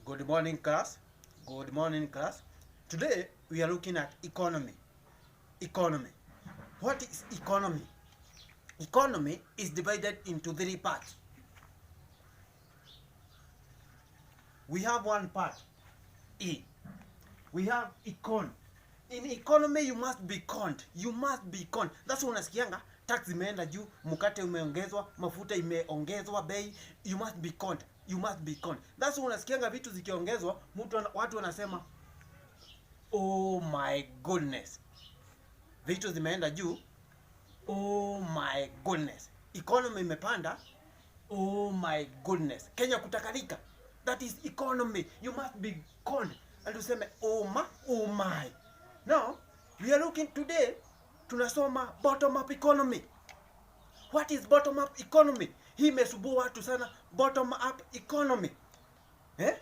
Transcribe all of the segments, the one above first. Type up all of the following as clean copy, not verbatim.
Good morning, class. Good morning, class. Today we are looking at economy. Economy. What is economy? Economy is divided into three parts. We have one part, E. We have econ. In economy you must be conned. You must be conned. That's why unasikianga tax imeenda juu, mkate umeongezwa, mafuta imeongezwa bei. You must be conned. You must be conned. That's why unasikianga vitu zikiongezwa, watu wanasema oh my goodness, vitu zimeenda juu, oh my goodness, economy imepanda, oh my goodness, Kenya kutakalika. That is economy. You must be conned and useme oh my, oh my. Now we are looking today, tunasoma bottom up economy. What is bottom up economy? Hii imesumbua watu sana, bottom up economy. Eh?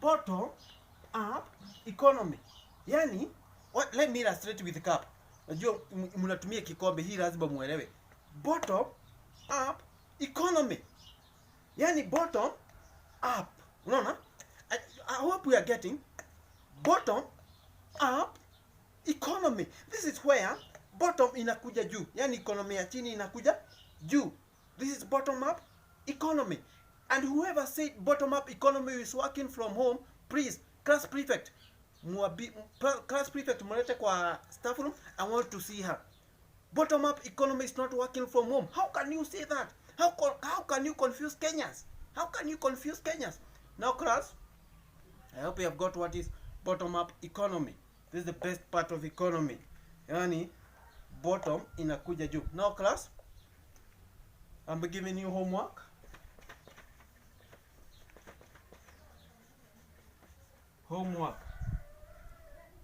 Bottom up economy. Yani, what, let me illustrate with the cup. Najua mnatumia kikombe hii, lazima muelewe. Bottom up economy. Yani bottom up. Unaona? I hope we are getting bottom up economy. This is where bottom inakuja juu. Yani economy ya chini inakuja juu. This is bottom up economy. And whoever said bottom up economy is working from home, please, class prefect, class prefect mulete kwa staff room. I want to see her. Bottom up economy is not working from home. How can you say that? How can you confuse Kenyans? How can you confuse Kenyans? Now class, I hope you have got what is bottom up economy. This is the best part of economy. Yani bottom inakuja juu. Now class, I'm giving you homework. Homework.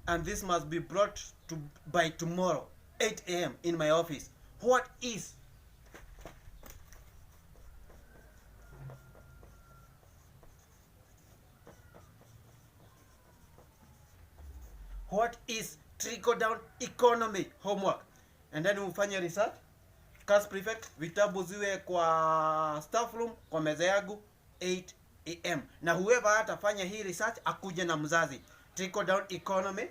And this must be brought to by tomorrow, 8 a.m. in my office. What is trickle down economy? Homework. And then ufanye research. Class prefect, vitabu ziwe kwa staff room, kwa meza yangu 8 a.m. Na whoever atafanya hii research akuje na mzazi. Trickle down economy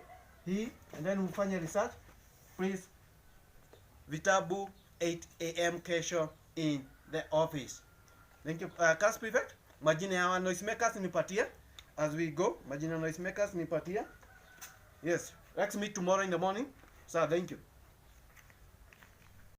hii, and then ufanye research please. Vitabu 8 a.m. kesho in the office. Thank you. Class prefect, majina ya noisemakers nipatie as we go. Majina ya noisemakers nipatie. Yes, let's meet tomorrow in the morning. Sir, thank you.